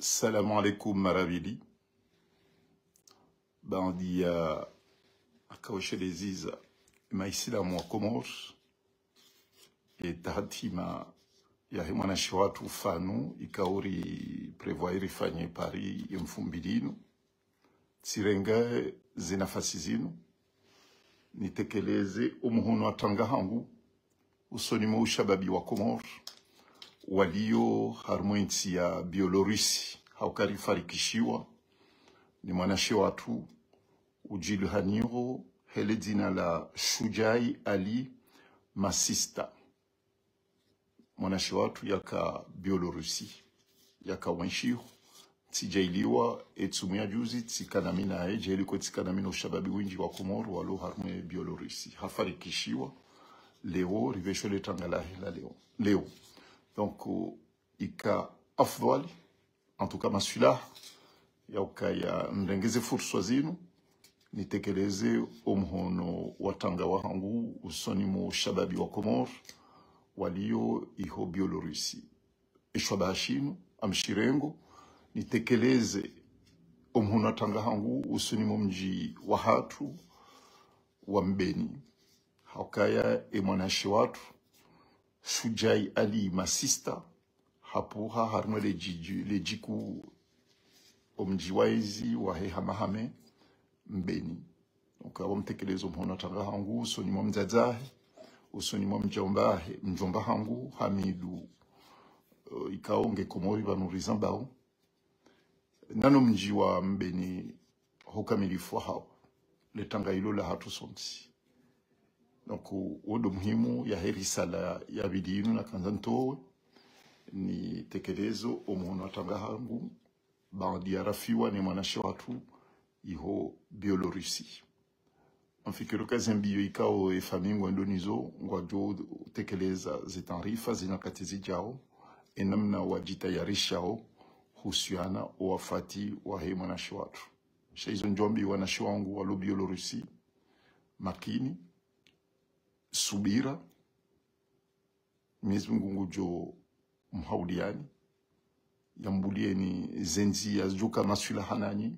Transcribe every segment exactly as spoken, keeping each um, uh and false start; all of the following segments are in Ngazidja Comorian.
Salam alaykum marahaba. Baanda ya akawashelezeza maisilamu wa Komori, ye tahatima yahe mwanashe watru Fanu ikao ri prévoir rifanye Paris ye mfumbili inu. Tsirenga ze nafasi zinu nitekeleze omuhono wa tanga hangu usoni mwa ushababi wa Komori walio harumwa entsi ya Biolorusi, hauka rifarikishiwa ni mwanashe watru udjulihaniho hele dzina la Shujai Ali Masista. Mwanashe watru yaka Biolorusi, yaka wenshiho. Tsidjailiwa etsumu ya juzi, tsika nami naye, djaili ko tsika nami no ushababi windji wa Komori walo harumwa Biolorusi. Hafarikishiwa leo, ripvesho le tanga lahe la leo. Leo. Donc, ika afdhwali, en tout cas, maswilaha, yaukaya nirenge ze furswa zinu, nitekeleze omuhono wa tanga wahangu usoni mwa ushababi wa Komori walio iho Biolorusi. Eshwabaha shinu, amshirengo, nitekeleze omuhono wa tanga hangu usoni mwa mdji wahatru wa Mbeni. Haukaya emwanashe watru, Shujai Ali Masista, hapvuha harumwa le djidji-, le djiku omdji wa ezi wahe Hamahame Mbeni. Donc, apvo mtekeleze omuhono wa tanga hangu usoni mwa mdzadze wahe, usoni mwa mdjomba wahe, mdjomba hangu Hamidu, eh, ikao nge Komori pvanu rizambao. Nano mdji wa Mbeni ho ukamilifu wahao, le tanga ilo lahatru sontsi. Donc, wo ndo muhimu yahe risala ya pvili inu nakandza nitowe, nitekeleze omuhono wa tanga hangu, baanda ya rafiwa ne mwanashe watru iho Biolorusi. Amfikiri ka ze mbiyo ikao efamiyi ngwendo nizo, ngwadjo tekeleza ze taarifa ze nyakati zidjao, enamna wadjitayarishao husiana owafati wahe mwanashe watru. Sha izo ndjombi wanashe wangu walo Biolorusi, makini, subira, Mwenyezi Mungu ngudjo mhauliani, yambulieni ze ndziya zidjoka maswilaha nanyi,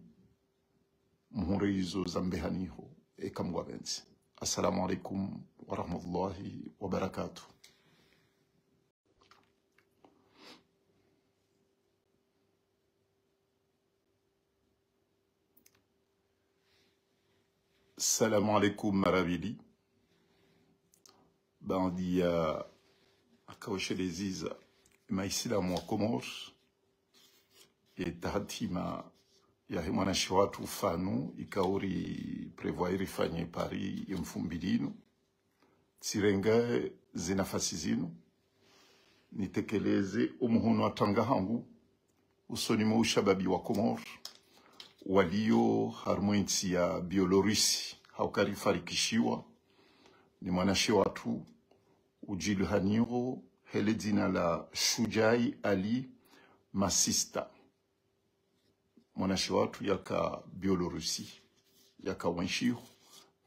muhundre izo zambehaniho, eka Mngu yapvendze. Assalamu alaikum warahmatullahi wabarakatuh. Salam alaykum marahaba. Baanda ya akawashelezeza maisilamu wa Komori, ye tahatima yahe mwanashe watru Fanu ikao ri prévoir rifanye Paris ye mfumbili inu. Tsirenga ze nafasi zinu nitekeleze omuhono wa tanga hangu usoni mwa ushababi wa Komori walio harumwa entsi ya Biolorusi, hauka rifarikishiwa ni mwanashe watru udjulihaniho hele dzina la Shujai Ali Masista. Mwanashe watru yaka Biolorusi, yaka wenshiho.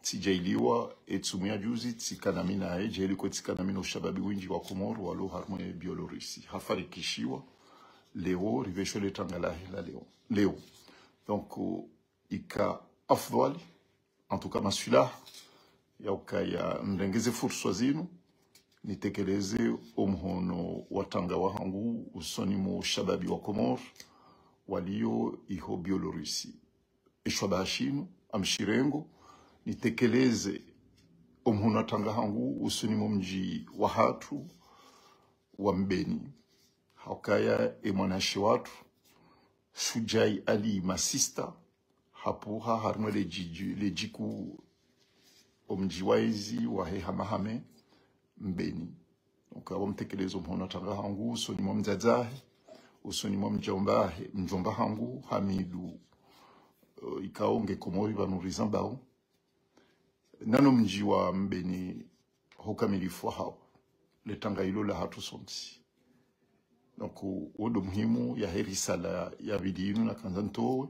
Tsidjailiwa etsumu ya juzi, tsika nami naye, djaili ko tsika nami no ushababi windji wa Komori walo harumwa Biolorusi. Hafarikishiwa leo, ripvesho le tanga lahe la leo. Leo. Donc, ika afdhwali, en tout cas, maswilaha, yaukaya nirenge ze furswa zinu, nitekeleze omuhono wa tanga wahangu usoni mwa ushababi wa Komori walio iho Biolorusi. Eshwabaha shinu, amshirengo, nitekeleze omuhono wa tanga hangu usoni mwa mdji wahatru wa Mbeni. Haukaya emwanashe watru, Shujai Ali Masista, hapvuha harumwa le djidji-, le djiku omdji wa ezi wahe Hamahame Mbeni. Donc, apvo mtekeleze omuhono wa tanga hangu usoni mwa mdzadze wahe, usoni mwa mdjomba wahe, mdjomba hangu Hamidu, eh, ikao nge Komori pvanu rizambao. Nano mdji wa Mbeni ho ukamilifu wahao, le tanga ilo lahatru sontsi. Donc, wo ndo muhimu yahe risala ya pvili inu nakandza nitowe,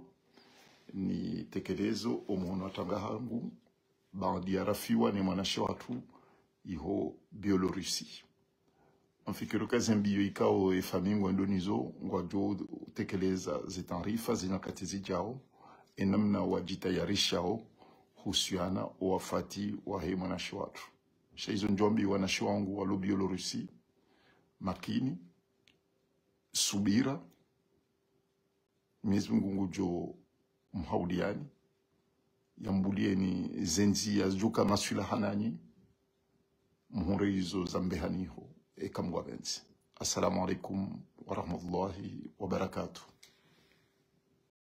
nitekeleze omuhono wa tanga hangu, baanda ya rafiwa ne mwanashe watru iho Biolorusi. Mfikiri ka ze mbio ikao e famiyi ngwendo nizo, ngwadjo tekeleza ze taarifa ze nyakati zidjao, e namna wadjitayarishao husiana o wafati wahe mwanamshe watru. Sha izo ndjombi wanamshe wangu walo Biélorussie, makini, subira, Mwenyezi Mungu ngudjo mhauliani, yambulieni ze ndzia zidjoka maswilaha nanyi, muhundre izo za mbehaniho, eka Mngu yapvendze. Assalamu alaikum warahmatullahi wabarakatuh.